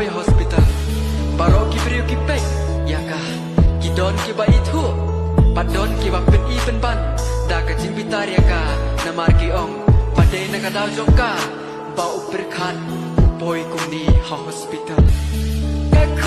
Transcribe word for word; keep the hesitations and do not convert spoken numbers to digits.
Hospital. Baroh ki briew ki peit ïa ka. Ki don kiba ithuh bad don kiba pyni pynban da ka jingbitar ïa ka. Namar ki ong ba dei na ka daw jong ka ba u pyrkhat u poi kumne ha hospital. Ka